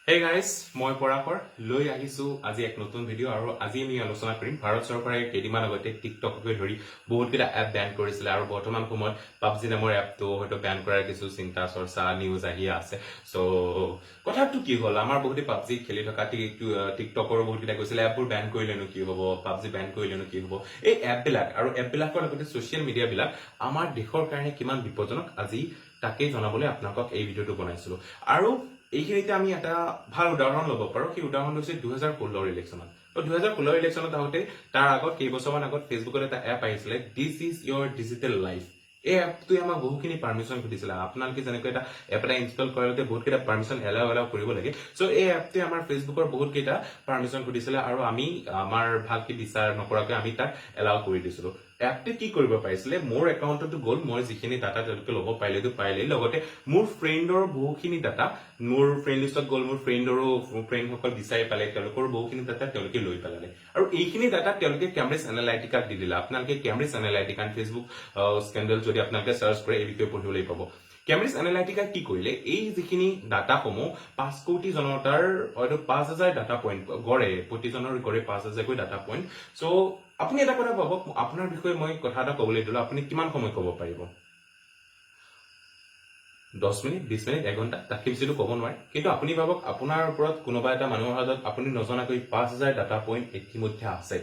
Hey guys, মই পৰাশৰ লৈ আহিছোঁ আজি এক নতুন ভিডিঅ' আৰু আজি আমি আলোচনা কৰিম, ভাৰত চৰকাৰে কেইদিনমান আগতে টিকটককে ধৰি বহুতকেইটা এপ বেন কৰিছিলে আৰু বৰ্তমান সময়ত পাবজি নামৰ এপটো হয়তো বেন কৰাৰ কিছু চিন্তা চৰ্চা, নিউজ আহি আছে। চ' কথাটো কি হ'ল, আমাৰ বহুতে পাবজি খেলি থকা, টিকটকৰো বহুতকেইটা কৈছিলে, এপবোৰ বেন কৰিলেনো কি হ'ব, পাবজি বেন কৰিলেনো কি হ'ব? এই এপবিলাক আৰু এপবিলাকৰ লগতে ছ'চিয়েল মিডিয়াবিলাক আমাৰ দেশৰ কাৰণে কিমান বিপদজনক, আজি তাকেই জনাবলৈ আপোনালোকক এই ভিডিঅ'টো বনাইছিলো। আৰু এইখিনিতে আমি এটা ভাল উদাহৰণ ল'ব পাৰোঁ। সেই উদাহৰণটো হৈছে 2016ৰ ইলেকশ্যনত। তো 2016ৰ ইলেকশ্যনত আহোঁতে তাৰ আগত কেইবছৰমান আগত ফেচবুকত এটা এপ আহিছিলে, "This is your digital life"। এই এপটোৱে আমাক বহুখিনি পাৰ্মিশ্যন সুধিছিলে। আপোনালোকে যেনেকৈ এটা এপ এটা ইনষ্টল কৰাৰ লগতে বহুতকেইটা পাৰ্মিশ্যন এলাউ কৰিব লাগে, চ' এই এপটোৱে আমাৰ ফেচবুকৰ বহুতকেইটা পাৰ্মিশ্যন সুধিছিলে আৰু আমি আমাৰ ভালকে বিচাৰ নকৰাকৈ আমি তাক এলাউ কৰি দিছিলো। এপটোৱে কি কৰিব পাৰিছিলে? মোৰ একাউণ্টতো গ'ল, মই যিখিনি ডাটা তেওঁলোকে ল'ব পাৰিলেতো পাৰিলেই, লগতে মোৰ ফ্ৰেণ্ডৰ বহুখিনি ডাটা মোৰ ফ্ৰেণ্ড লিষ্টত গ'ল। মোৰ ফ্ৰেণ্ডৰো ফ্ৰেণ্ডসকল বিচাৰি পালে, তেওঁলোকৰো বহুখিনি ডাটা তেওঁলোকে লৈ পেলালে আৰু এইখিনি ডাটা তেওঁলোকে কেম্ব্ৰিজ এনালাইটিকাক দি দিলে। আপোনালোকে কেম্ব্ৰিজ এনালাইটিকা, ফেচবুক স্কেণ্ডেল যদি আপোনালোকে চাৰ্চ কৰে, এই বিষয়ে পঢ়িবলৈ পাব। কেম্ব্ৰিজ এনালাইটিকা কি কৰিলে? এই যিখিনি ডাটাসমূহ, 5 কোটি জনতাৰ হয়তো 5000 ডাটা পইণ্ট, গড়ে প্ৰতিজনৰ গড়ে 5000কৈ ডাটা পইণ্ট। চ' আপুনি এটা কথা ভাবক, আপোনাৰ বিষয়ে মই কথা এটা ক'বলৈ দিলো, আপুনি কিমান সময় ক'ব পাৰিব? 10 মিনিট, 20 মিনিট, এঘণ্টা, তাতকৈ বেছিতো ক'ব নোৱাৰে। কিন্তু আপুনি ভাবক, আপোনাৰ ওপৰত কোনোবা এটা মানুহৰ হাতত আপুনি নজনাকৈ 5000 ডাটা পইণ্ট ইতিমধ্যে আছে।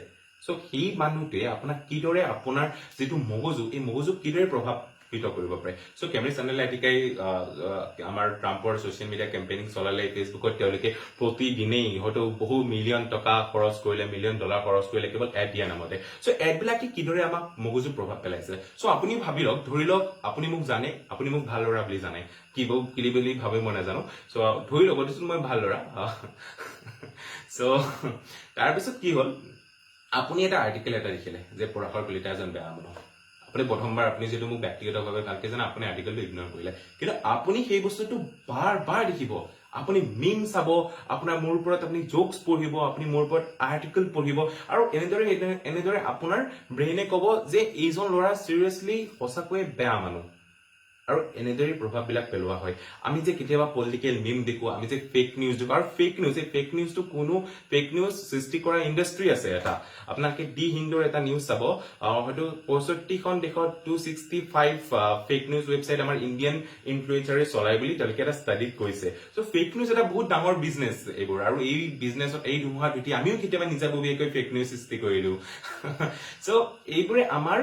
চ' সেই মানুহটোৱে আপোনাক কিদৰে, আপোনাৰ যিটো মগজু, এই মগজুক কিদৰে প্ৰভাৱিত কৰিব পাৰে? চ' কেম্ব্ৰিজ এনালাইটিকাই আমাৰ ট্ৰাম্পৰ ছ'চিয়েল মিডিয়া কেম্পেইনিং চলালে। ফেচবুকত তেওঁলোকে প্ৰতিদিনেই হয়তো বহু মিলিয়ন টকা খৰচ কৰিলে, মিলিয়ন ডলাৰ খৰচ কৰিলে কেৱল এড দিয়া নামতে। চ' এডবিলাকে কিদৰে আমাক মগজুত প্ৰভাৱ পেলাইছে? চ' আপুনি ভাবি লওক, ধৰি লওক আপুনি মোক জানে, আপুনি মোক ভাল ল'ৰা বুলি জানে, কি কি বুলি ভাবে মই নাজানো। চ' ধৰি লওক দেচোন মই ভাল ল'ৰা। চ' তাৰপিছত কি হ'ল? আপুনি এটা আৰ্টিকেল এটা দেখিলে যে পৰাশৰ কলিতা এজন বেয়া মানুহ। আপুনি প্ৰথমবাৰ, আপুনি যিটো মোক ব্যক্তিগতভাৱে ভালকে জানে, আপুনি আৰ্টিকেলটো ইগন'ৰ কৰিলে। কিন্তু আপুনি সেই বস্তুটো বাৰ বাৰ দেখিব, আপুনি মিম চাব, আপোনাৰ মোৰ ওপৰত আপুনি জোকছ পঢ়িব, আপুনি মোৰ ওপৰত আৰ্টিকেল পঢ়িব আৰু এনেদৰে এনেদৰে আপোনাৰ ব্ৰেইনে ক'ব যে এইজন ল'ৰা চিৰিয়াছলি সঁচাকৈয়ে বেয়া মানুহ আৰু এনেদৰেই প্ৰভাৱবিলাক পেলোৱা হয়। আমি যে কেতিয়াবা পলিটিকেল মিম দেখো, আমি যে ফেক নিউজ দেখো আৰু ফেক নিউজ, এই ফেক নিউজটো কোনো ফেক নিউজ সৃষ্টি কৰা ইণ্ডাষ্ট্ৰী আছে এটা। আপোনালোকে দি হিন্দুৰ এটা নিউজ চাব, হয়তো 65খন দেশত 265 ফেক নিউজ ৱেবছাইট আমাৰ ইণ্ডিয়ান ইনফ্লুৱেঞ্চাৰে চলাই বুলি তেওঁলোকে এটা ষ্টাডিত কৈছে। চ' ফেক নিউজ এটা বহুত ডাঙৰ বিজনেছ এইবোৰ আৰু এই বিজনেছত, এই ধুমুহাত উঠি আমিও কেতিয়াবা নিজাববীয়াকৈ ফেক নিউজ সৃষ্টি কৰি দিওঁ। চ' এইবোৰে আমাৰ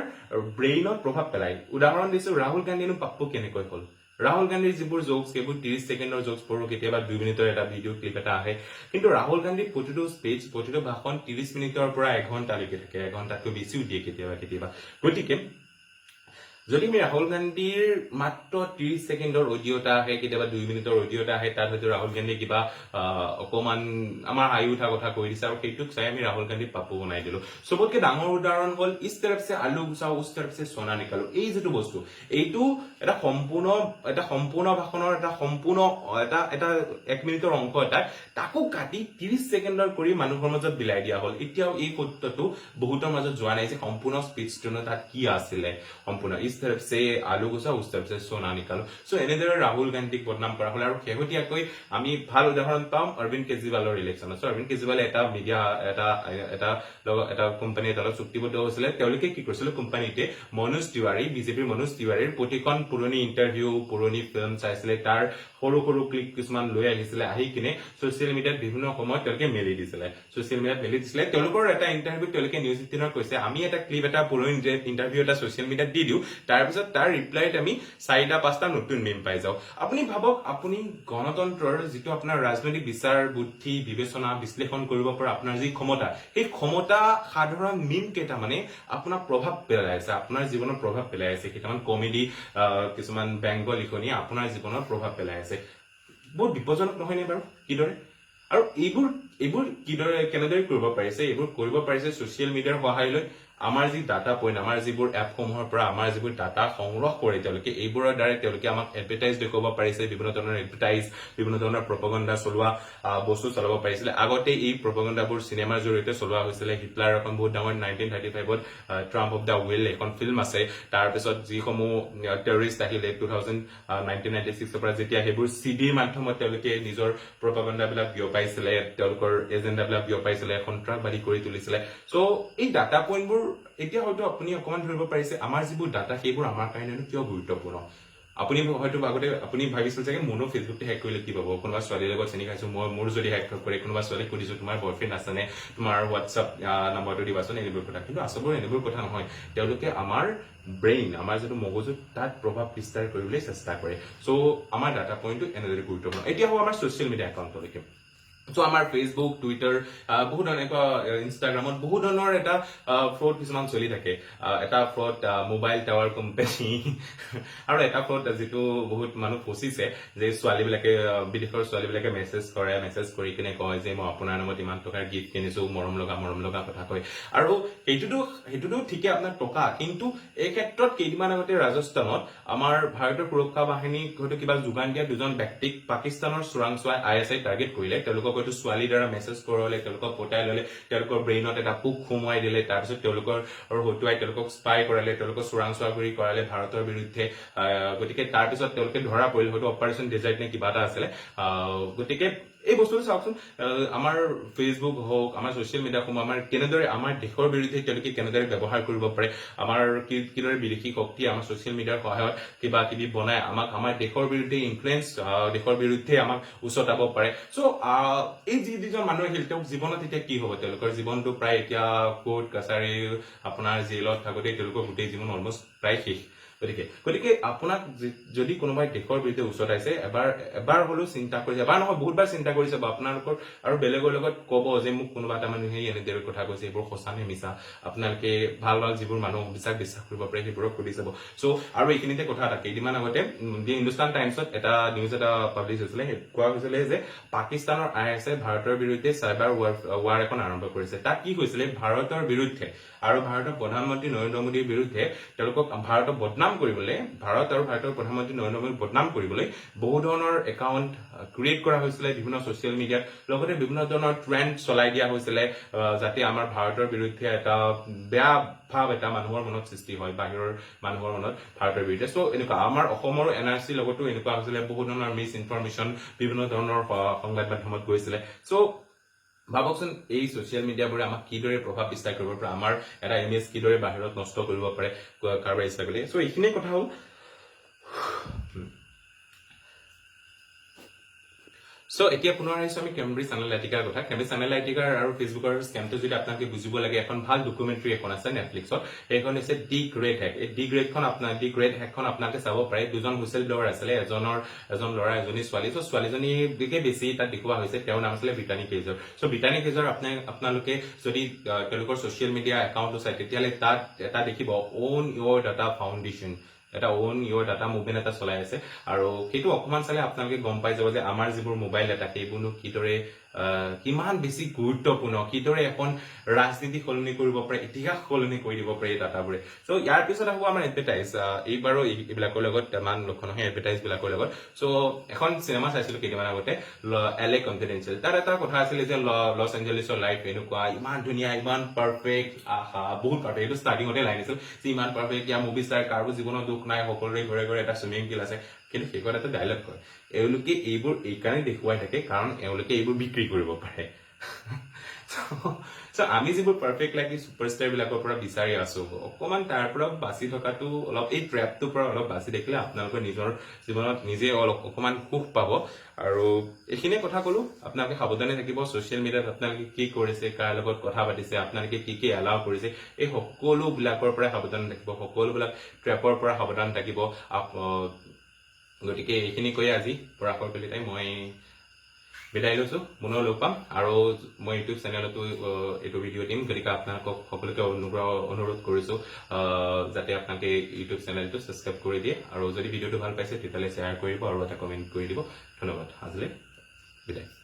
ব্ৰেইনত প্ৰভাৱ পেলায়। উদাহৰণ দিছো, ৰাহুল গান্ধীনো পাপ্পু কেনেকৈ হ'ল? ৰাহুল গান্ধীৰ যিবোৰ জোকছ, সেইবোৰ 30 ছেকেণ্ডৰ জোকছ পঢ়ো, কেতিয়াবা 2 মিনিটৰ এটা ভিডিঅ' ক্লিপ এটা আহে। কিন্তু ৰাহুল গান্ধীৰ প্ৰতিটো স্পীচ, প্ৰতিটো ভাষণ 30 মিনিটৰ পৰা এঘণ্টালৈকে থাকে, এঘণ্টাতকৈ বেছিও দিয়ে কেতিয়াবা কেতিয়াবা। গতিকে যদি আমি ৰাহুল গান্ধীৰ মাত্ৰ 30 ছেকেণ্ডৰ অডিঅ' এটা আহে, কেতিয়াবা 2 মিনিটৰ অডিঅ' এটা আহে, তাত হয়তো ৰাহুল গান্ধীয়ে কিবা অকমান আমাৰ হাঁহি উঠা কথা কৈ দিছে আৰু সেইটোক চাই আমি ৰাহুল গান্ধীৰ পাপ্পু বনাই দিলো। চবতকে ডাঙৰ উদাহৰণ হ'ল "इस तरफ से आलू घुसाओ, उस तरफ से सोना निकालो"। এই যিটো বস্তু, এইটো এটা সম্পূৰ্ণ ভাষণৰ এটা সম্পূৰ্ণ এটা এটা 1 মিনিটৰ অংশ এটা, তাকো কাটি 30 ছেকেণ্ডৰ কৰি মানুহৰ মাজত বিলাই দিয়া হ'ল। এতিয়াও এই সত্যটো বহুতৰ মাজত যোৱা নাই যে সম্পূৰ্ণ স্পীচটোনো তাত কি আছিলে। সম্পূৰ্ণ "इस तरफ से आलू घुसाओ, उस तरफ से सोना निकालो"। চ' এনেদৰে ৰাহুল গান্ধীক বদনাম কৰা হ'ল। আৰু শেহতীয়াকৈ আমি ভাল উদাহৰণ পাম অৰবিন্দ কেজৰিৱালৰ ইলেকশ্যনত। চ' অৰবিন্দ কেজৰিৱালে এটা মিডিয়া এটা এটা লগত এটা কোম্পানী এটাৰ লগত চুক্তিবদ্ধ হৈছিলে। তেওঁলোকে কি কৰিছিলে? কোম্পানীটোৱে মনোজ তিৱাৰী, বিজেপিৰ মনোজ তিৱাৰীৰ প্ৰতিখন পুৰণি ইণ্টাৰভিউ, পুৰণি ফিল্ম চাইছিলে, তাৰ সৰু সৰু ক্লিপ কিছুমান লৈ আহিছিলে, আহি কিনে ছচিয়েল মিডিয়াত বিভিন্ন সময়ত তেওঁলোকে মেলি দিছিলে, ছচিয়েল মিডিয়াত মেলি দিছিলে। তেওঁলোকৰ এটা ইণ্টাৰভিউত তেওঁলোকে নিউজ 18ত কৈছে, আমি এটা ক্লিপ এটা, পুৰণি ইণ্টাৰভিউ এটা ছচিয়েল মিডিয়াত দি দিওঁ, তাৰপিছত তাৰ ৰিপ্লাইত আমি চাৰিটা পাঁচটা নতুন মিম পাই যাওঁ। আপুনি ভাবক, আপুনি গণতন্ত্ৰৰ যিটো আপোনাৰ ৰাজনৈতিক বিচাৰ, বুদ্ধি, বিবেচনা, বিশ্লেষণ কৰিব পৰা আপোনাৰ যি ক্ষমতা, সেই ক্ষমতা সাধাৰণ মিম কেইটামানে আপোনাক প্ৰভাৱ পেলাই আছে, আপোনাৰ জীৱনত প্ৰভাৱ পেলাই আছে। কেইটামান কমেডি, কিছুমান ব্যংগ লিখনি আপোনাৰ জীৱনত প্ৰভাৱ পেলাই আছে। বহুত বিপদজনক নহয়নে বাৰু? কিদৰে আৰু এইবোৰ কিদৰে, কেনেদৰে কৰিব পাৰিছে? এইবোৰ কৰিব পাৰিছে ছচিয়েল মিডিয়াৰ সহায় লৈ। আমাৰ যি ডাটা পইণ্ট, আমাৰ যিবোৰ এপসমূহৰ পৰা আমাৰ যিবোৰ ডাটা সংগ্ৰহ কৰে তেওঁলোকে, এইবোৰৰ দ্বাৰাই তেওঁলোকে আমাক এডভাৰটাইজ দেখুৱাব পাৰিছে, বিভিন্ন ধৰণৰ এডভাৰটাইজ, বিভিন্ন ধৰণৰ প্ৰপগণ্ডা চলোৱা বস্তু চলাব পাৰিছিলে। আগতে এই প্ৰপগণ্ডাবোৰ চিনেমাৰ জৰিয়তে চলোৱা হৈছিলে। হিটলাৰ এখন বহুত ডাঙৰ 1935ত ট্ৰাম্প অফ the will এখন ফিল্ম আছে। তাৰপিছত যিসমূহ টেৰৰিষ্ট আহিলে 2000 1996ৰ পৰা, যেতিয়া সেইবোৰ চি ডিৰ মাধ্যমত তেওঁলোকে নিজৰ প্ৰপগণ্ডাবিলাক বিয়পাইছিলে, তেওঁলোকৰ এজেণ্ডাবিলাক বিয়পাইছিলে, সন্ত্ৰাসবাদী কৰি তুলিছিলে। চ' এই ডাটা পইণ্টবোৰ এতিয়া হয়তো আপুনি অকণমান ধৰিব পাৰিছে, আমাৰ যিবোৰ ডাটা সেইবোৰ আমাৰ কাৰণেনো কিয় গুৰুত্বপূৰ্ণ। আপুনি হয়তো আগতে আপুনি ভাবিছিল চাগে, মোৰনো ফেচবুকটো হেক কৰিলে কি পাব, কোনোবা ছোৱালীৰ লগত চিনি খাইছো মই, মোৰ যদি হেক কৰে, কোনোবা ছোৱালীক সুধিছো তোমাৰ বয়ফ্ৰেণ্ড আছেনে, তোমাৰ হোৱাটছআপ নাম্বাৰটো দিবাচোন, এনেবোৰ কথা। কিন্তু আচলতে এনেবোৰ কথা নহয়। তেওঁলোকে আমাৰ ব্ৰেইন, আমাৰ যিটো মগজু, তাত প্ৰভাৱ বিস্তাৰ কৰিবলৈ চেষ্টা কৰে। চ' আমাৰ ডাটা পইণ্টটো এনেদৰে গুৰুত্বপূৰ্ণ। এতিয়া হ'ব আমাৰ ছ'চিয়েল মিডিয়া একাউণ্টলৈকে। চ' আমাৰ ফেচবুক, টুইটাৰ, বহুত ধৰণৰ এনেকুৱা ইনষ্টাগ্ৰামত বহুত ধৰণৰ এটা ফ্ৰড কিছুমান চলি থাকে। এটা ফ্ৰড মোবাইল টাৱাৰ কোম্পানী আৰু এটা ফ্ৰড যিটো বহুত মানুহ ফচিছে যে ছোৱালীবিলাকে, বিদেশৰ ছোৱালীবিলাকে মেছেজ কৰে, মেছেজ কৰি কিনে কয় যে মই আপোনাৰ নামত ইমান টকাৰ গিফ্ট কিনিছো, মৰম লগা মৰম লগা কথা কয়। আৰু সেইটোতো ঠিকে আপোনাৰ টকা, কিন্তু এই ক্ষেত্ৰত কেইদিনমান আগতে ৰাজস্থানত আমাৰ ভাৰতীয় সুৰক্ষা বাহিনীক হয়তো কিবা যোগান দিয়া দুজন ব্যক্তিক পাকিস্তানৰ চোৰাংচোৱাই I S I target কৰিলে। তেওঁলোকক হয়তো ছোৱালীৰ দ্বাৰা মেছেজ কৰালে, তেওঁলোকক পতাই ললে, তেওঁলোকৰ ব্ৰেইনত এটা পোক সোমোৱাই দিলে, তাৰপিছত তেওঁলোকৰ হতুৱাই তেওঁলোকক স্পাই কৰালে, তেওঁলোকক চোৰাংচোৱা কৰি কৰালে ভাৰতৰ বিৰুদ্ধে। গতিকে তাৰপিছত তেওঁলোকে ধৰা পৰিল, হয়তো অপাৰেশ্যন ডেজাৰ্ট নে কিবা এটা আছিলে। গতিকে এই বস্তুটো চাওকচোন, আমাৰ ফেচবুক হওক, আমাৰ ছ'চিয়েল মিডিয়াসমূহ আমাৰ কেনেদৰে আমাৰ দেশৰ বিৰুদ্ধে তেওঁলোকে কেনেদৰে ব্যৱহাৰ কৰিব পাৰে, আমাৰ কিদৰে বিদেশী শক্তিয়ে আমাৰ ছ'চিয়েল মিডিয়াৰ সহায়ত কিবা কিবি বনাই আমাক আমাৰ দেশৰ বিৰুদ্ধে ইনফ্লুৱেঞ্চ, দেশৰ বিৰুদ্ধে আমাক উচতাব পাৰে। চ' এই যি দুজন মানুহ আহিল, তেওঁক জীৱনত এতিয়া কি হ'ব? তেওঁলোকৰ জীৱনটো প্ৰায় এতিয়া কোৰ্ট কাছাৰী, আপোনাৰ জেইলত থাকোঁতে তেওঁলোকৰ গোটেই জীৱন অলমষ্ট প্ৰায় শেষ। গতিকে আপোনাক যদি কোনোবাই দেশৰ বিৰুদ্ধে উচতাইছে, এবাৰ এবাৰ হ'লেও চিন্তা কৰিছে, এবাৰ নহয় বহুতবাৰ চিন্তা কৰিছে বা আপোনালোকৰ আৰু বেলেগৰ লগত ক'ব যে মোক কোনোবা এটা মানুহে এনেদৰে কথা কৈছে, এইবোৰ সঁচা নে মিছা। আপোনালোকে ভাল ভাল যিবোৰ মানুহ বিশ্বাস বিশ্বাস কৰিব পাৰে সেইবোৰক সুধি চাব। চ' আৰু এইখিনিতে কথা এটা, কেইদিনমান আগতে দি হিন্দুস্তান টাইমছত এটা নিউজ এটা পাব্লিছ হৈছিলে। সেই কোৱা হৈছিলে যে পাকিস্তানৰ I S I ভাৰতৰ বিৰুদ্ধে চাইবাৰ ৱাৰ এখন আৰম্ভ কৰিছে। তাত কি হৈছিলে, ভাৰতৰ বিৰুদ্ধে আৰু ভাৰতৰ প্ৰধানমন্ত্ৰী নৰেন্দ্ৰ মোদীৰ বিৰুদ্ধে তেওঁলোকক ভাৰতক বদনাম কৰিবলৈ, ভাৰত আৰু ভাৰতৰ প্ৰধানমন্ত্ৰী নৰেন্দ্ৰ মোদীক বদনাম কৰিবলৈ বহু ধৰণৰ একাউণ্ট ক্ৰিয়েট কৰা হৈছিলে বিভিন্ন ছ'চিয়েল মিডিয়াত, লগতে বিভিন্ন ধৰণৰ ট্ৰেণ্ড চলাই দিয়া হৈছিলে, যাতে আমাৰ ভাৰতৰ বিৰুদ্ধে এটা বেয়া ভাৱ এটা মানুহৰ মনত সৃষ্টি হয়, বাহিৰৰ মানুহৰ মনত ভাৰতৰ বিৰুদ্ধে। চ' এনেকুৱা আমাৰ অসমৰো এন আৰ চিৰ লগতো এনেকুৱা হৈছিলে, বহু ধৰণৰ মিছ ইনফৰমেশ্যন বিভিন্ন ধৰণৰ সংবাদ মাধ্যমত গৈছিলে। চ' ভাবকচোন, এই ছ'চিয়েল মিডিয়াবোৰে আমাক কিদৰে প্ৰভাৱ বিস্তাৰ কৰিব পাৰে, আমাৰ এটা ইমেজ কিদৰে বাহিৰত নষ্ট কৰিব পাৰে কাৰোবাৰ ইচ্ছা কৰিলে। চ' এইখিনিয়ে কথা হ'ল। চ' এতিয়া পুনৰ আহিছো আমি কেম্ব্ৰিজ এনালাইটিকাৰ কথা। কেম্ব্ৰিজ এনালাইটিকাৰ আৰু ফেচবুকৰ স্কেমটো যদি আপোনালোকে বুজিব লাগে, এখন ভাল ডকুমেণ্টাৰী এখন আছে নেটফ্লিক্সত, সেইখন হৈছে দি গ্ৰেট হেক। এই দি গ্ৰেট হেকখন আপোনালোকে চাব পাৰে। দুজন হুইচেল ব্লৱাৰ আছিলে, এজন ল'ৰা, এজনী ছোৱালী। চ' ছোৱালীজনীকে বেছি তাত দেখুওৱা হৈছে, তেওঁৰ নাম আছিলে ব্ৰিটানী কেইজৰ। চ' ব্ৰিটানী কেইজৰ আপোনালোকে যদি তেওঁলোকৰ ছ'চিয়েল মিডিয়া একাউণ্টটো চায়, তেতিয়াহ'লে তাত এটা দেখিব অ'ন ইয়ৰ ডাটা ফাউণ্ডেশ্যন, এটা অ'ন ইয়ৰ ডাটা মুভমেণ্ট এটা চলাই আছে। আৰু সেইটো অকণমান চালে আপোনালোকে গম পাই যাব যে আমাৰ যিবোৰ মোবাইল ডাটা সেইবোৰনো কিদৰে কিমান বেছি গুৰুত্বপূৰ্ণ, কিদৰে এখন ৰাজনীতি সলনি কৰিব পাৰে, ইতিহাস সলনি কৰি দিব পাৰে এই ডাটাবোৰে। চ' ইয়াৰ পিছত আহোঁ আমাৰ এডভাৰটাইজ। এইবাৰো এইবিলাকৰ লগত ইমান লক্ষ্য নহয় এডভাৰটাইজ বিলাকৰ লগত। চ' এখন চিনেমা চাইছিলো কেইদিনমান আগতে, এল এ কনফিডেন্সিয়েল। তাত এটা কথা আছিলে যে লছ এঞ্জেলিছৰ লাইফ এনেকুৱা ইমান ধুনীয়া, ইমান পাৰফেক্ট, আহা বহুত পাৰফেক্ট। এইটো ষ্টাৰ্টিঙতে লাইন আছিল যে ইমান পাৰফেক্ট, ইয়াৰ মুভি ষ্টাৰ, কাৰো জীৱনত দুখ নাই, সকলোৰে ঘৰে ঘৰে এটা চুইমিং পুল আছে। কিন্তু শেষত এটা ডাইলগ কয়, এওঁলোকে এইবোৰ এইকাৰণে দেখুৱাই থাকে কাৰণ এওঁলোকে এইবোৰ বিক্ৰী কৰিব পাৰে। চ' আমি যিবোৰ পাৰফেক্ট লাগি ছুপাৰষ্টাৰ বিলাকৰ পৰা বিচাৰি আছো, অকণমান তাৰ পৰা বাচি থকাটো অলপ, এই ট্ৰেপটোৰ পৰা অলপ বাচি থাকিলে আপোনালোকে নিজৰ জীৱনত নিজে অলপ অকণমান সুখ পাব। আৰু এইখিনিয়ে কথা ক'লো, আপোনালোকে সাৱধানে থাকিব। ছ'চিয়েল মিডিয়াত আপোনালোকে কি কৰিছে, কাৰ লগত কথা পাতিছে, আপোনালোকে কি কি এলাউ কৰিছে, এই সকলোবিলাকৰ পৰাই সাৱধানে থাকিব, সকলোবিলাক ট্ৰেপৰ পৰা সাৱধান থাকিব। গতিকে এইখিনি কৈয়ে আজি পৰাশৰ কলিতাই মই বিদায় লৈছো। পুনৰ লগ পাম আৰু মই ইউটিউব চেনেলতো এইটো ভিডিঅ' দিম। গতিকে আপোনালোকক সকলোকে অনুৰোধ কৰিছো যাতে আপোনালোকে ইউটিউব চেনেলটো ছাবস্ক্ৰাইব কৰি দিয়ে আৰু যদি ভিডিঅ'টো ভাল পাইছে তেতিয়াহ'লে শ্বেয়াৰ কৰিব আৰু এটা কমেণ্ট কৰি দিব। ধন্যবাদ, আজিলৈ বিদায়।